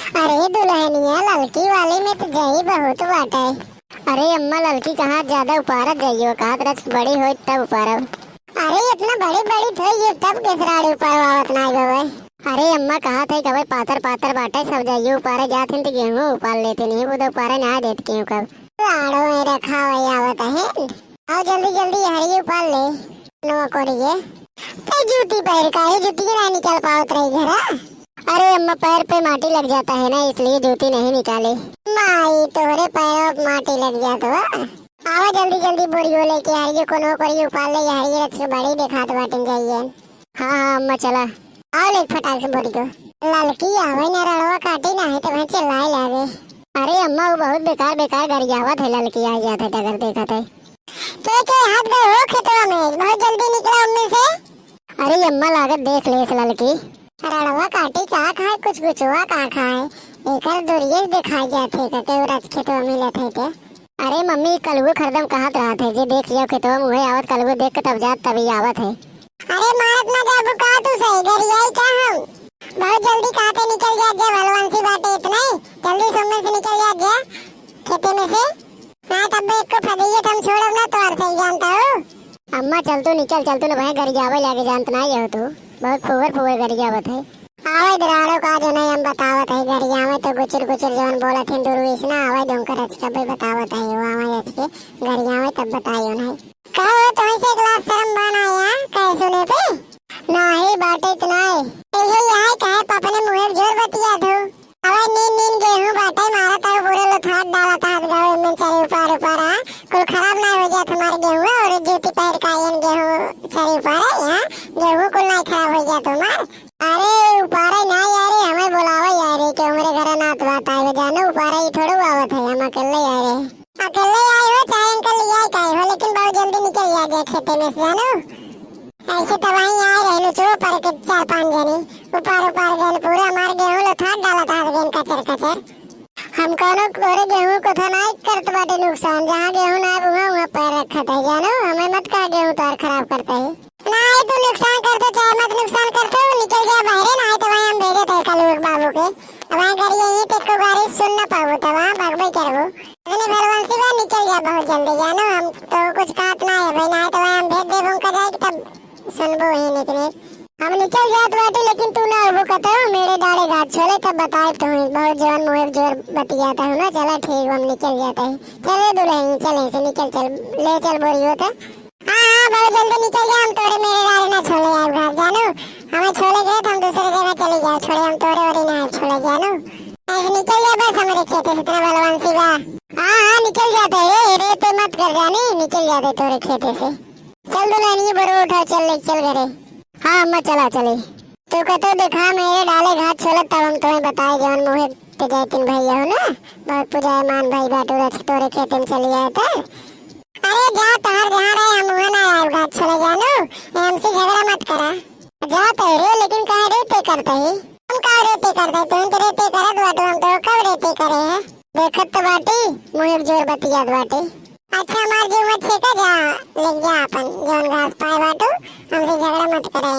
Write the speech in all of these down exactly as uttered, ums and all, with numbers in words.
अरे दुल्हनिया, ललकी वाली में तो जई बहुत बाटे। अरे अम्मा, ललकी कहाँ ज्यादा उपारत जाइयो, कहत रच बड़ी होई तब उपारब। अरे इतना बड़ी बड़ी थोई ये तब के सराड़ी उपारवावत नाई बबे। अरे अम्मा, कहत है कबे पातर पातर बाटे, सब जाइयो उपारे जात हिन तो गेहूं उपार लेते नहीं, वो तो उपारे ना देत केहू कब। लाड़ो में रखा हुआ आवत है। आओ जल्दी जल्दी हरिये उपार ले। नो करिए। ते जूती पैर का है, जूती ना निकल पावत रही घरा। अरे अम्मा, पैर पे माटी लग जाता है ना, इसलिए जूती नहीं निकाले। माई, तोहरे पैरों पे माटी लग जात बा। आवा जल्दी जल्दी बोरियो लेके हरिये कोनो करिए उपार ले, हरिये रच के बड़ी देखात बाटिन जाइए। हाँ हाँ अम्मा, चला। आओ ले फटाक से बोरियो। ललकी आवे ना, रड़वा काटी ना है तो वहाँ चिल्लाए लागे। अरे अम्मा, वो बहुत बेकार बेकार गरियावत है, ललकी आ जात है अगर देखत है। के के हाथ गए हो खेतवा में, बहुत जल्दी निकला उनमें से। अरे अम्मा, लागत देख ले इस ललकी। रड़वा काटी का खाए, कुछ गुचवा का खाए, एकर दुरिये दिखाई जात है, कहते वो रच खेतवा मिलत है के। अरे मम्मी, कलुओ खरदम कहत रहत है, जे देख लियो खेतवा में उहे आवत, कलुओ देख के तब जात तभी आवत है। अरे मारत ना जाबू का तू सही, गरियाई का हम? बहुत जल्दी कहते निकल जात जा, भलवान सी बाटे इतना ही, जल्दी सोमन से निकल जात जा खेते में से। ना तब एक को फदियत हम छोड़ब ना तोर सही जानता हो। अम्मा चल तू निकल, चल तू ना भाई गरियावे लागे जानत ना ये हो तू, बहुत फुगर फुगर गरियावत है। आवे दराड़ो का जो नहीं हम बतावत है गरियावे तो गुचुर गुचुर जवन बोलत है दुर्वेश ना आवे दो कर अचके भाई बतावत है वो आवे अचके गरियावे तब बताइयो नहीं। कहो तो ऐसे एक लाख शर्म बना या कहे सुने पे? नाही बाटे इतना है। यही आए कहे पापा ने मुहे जोर बतिया दो। अबे नीन नीन गेहूं बाटे मारत है पूरे लोथाट डालत है गाँव में चरे उपार उपार आ। कुल खराब ना हो जात हमार गेहूं और जूती पैर का आयन गेहूं चरे उपार है यहाँ। गेहूं कुल ना खराब हो जात हमार। अरे उपारे ना यारे हमें बुलावा यारे के हमरे घर नात बात आए जानो उपारे ही थोड़ो आवत है हम अकेले यारे। अकेले आए हो चाहे अंकल ले आए का आए हो लेकिन बहुत जल्दी निकल आ गया खेते में से जानो। ऐसे तो वहीं आए रहनु चो पर के चार पांच जने उपार उपार गए पूरा मार गेहूं लोथाट डालत है गेन कचर कचर। हम कौनो तोरे गेहूं को तो नाई करत बाटे नुकसान, जहाँ गेहूं ना उहाँ उहाँ पैर रखत है जानो, हमें मत कहा गेहूं तोर खराब करता है। नाई तू नुकसान करते चाहे मत नुकसान करते, वो निकल गया बाहरे, नाई तो वहीं हम भेजे थे कलूर बाबू के, वहाँ करिए ही तेको गाड़ी सुन न पाबो तो वहाँ भगबे करबो। इतने भलवान से वह निकल गया बहुत जल्दी जानो, हम तो कुछ कहत ना है भाई, नाई तो वहीं हम भेज देबो उनका जाए कि तब सुनबो ही निकले। हम निकल जात बाटे, लेकिन तू ना अबू कतहु, मेरे डाले घात छोले, तब बताए तुम्हें। बहुत जवान मुहे जोर बतियाता हूँ ना, चला ठीक, हम निकल जाता है। चले दुल्हन, चले से निकल, चल, ले चल बोरी होता। हाँ, हाँ, बहुत जल्दी निकल जा, हम तोरे मेरे डाले ना छोले आए घात, जानो। हमें छोले गए तो हम दूसरे जगह चले जाए, छोले हम तोरे ओरे ना आए छोले, जानो। ऐसे निकल जा बस हमारे खेते से, इतना बलवान सी बा। हाँ, हाँ, निकल जाते है, रेते मत कर जानी, निकल जाते तोरे खेते से। चल दुल्हनिया बरो उठा, चल ले चल घरे। हाँ अम्मा, चला चली। तू कतो देखा मेरे डाले घात छोलत, तब हम तुम्हें बताए जवन मुहे ते जैतिन भैया हो ना, बहुत पुजायमान भाई बाटू रथ तोरे खेते में चली आए थे। अरे जा तहार जहाँ रहे हम वहाँ ना आए घात छोले जानो, हमसे झगड़ा मत करा। जा तेरे लेकिन कह रे ते करते ही। हम का रे ते करते, तुम तो रे ते करत बाटू, हम तो कब रे ते करे हैं? देखत तो बाटी, मुहे जोर बतियात बाटी। अच्छा, हमार जीव मत छेका, जा, ले जा अपन, जौन घास पाए बाटू, हमसे झगड़ा मत करे,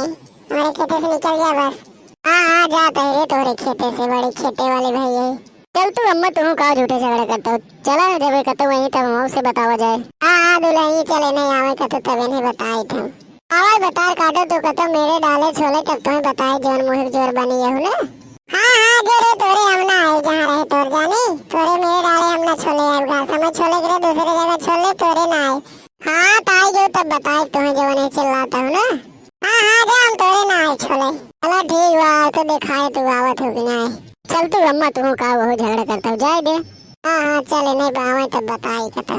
हमारे खेते से निकल जा बस। हाँ, हाँ, जा तहरे तोरे खेते से, बड़े खेते वाले भाई है। चल तू अम्मा, तू का झूठे झगड़ा करता हो, चला जब कतो वहीं तब हम से बतावा जाए। हाँ, हाँ, दुल्हन, चले नहीं आवे कतो तबे नहीं बताए थे। आवाज बतार काटो तू कतो मेरे डाले छोले तब तुम्हें बताए जौन मुहे जोर बनी यहू ने। हाँ, हाँ, जो रे तोरे हम ना आए, जहाँ रहे तोर जानी, तोरे मेरे डाले हम ना छोले आए, घास हमें छोले गिरे दूसरे जगह छोले तोरे ना आए। हाँ, ताई जो तब बताए तुम्हें जवन है चिल्लाता हूँ ना। हाँ, हाँ, जा हम तोरे ना आए छोले। चला ठीक बा, तो दिखाए तू आवत हो कि ना आए। चल तू अम्मा, तू का वो झगड़ा करता हो, जाए दे। हाँ, हाँ, चले नहीं बावे तब बताए कता।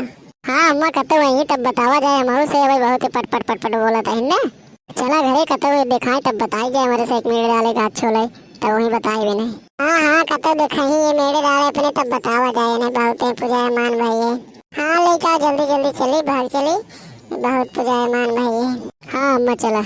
हाँ, अम्मा कतो वही तब बतावा जाए, हमहू से अबे बहुत पट पट पट पट बोलत है ना। चला घरे कतो ये देखाई तब बताई जाए, हमारे से एक मिनट डाले का अच्छो ले, तब वही बताई भी नहीं। हाँ, हाँ, कतो देखाई ये मेरे डाले अपने तब बतावा जाए ना, बहुत है पुजायमान भाई है। हाँ, ले जाओ जल्दी जल्दी चली, भाग चली, बहुत पुजायमान भाई है। हाँ, अम्मा चला।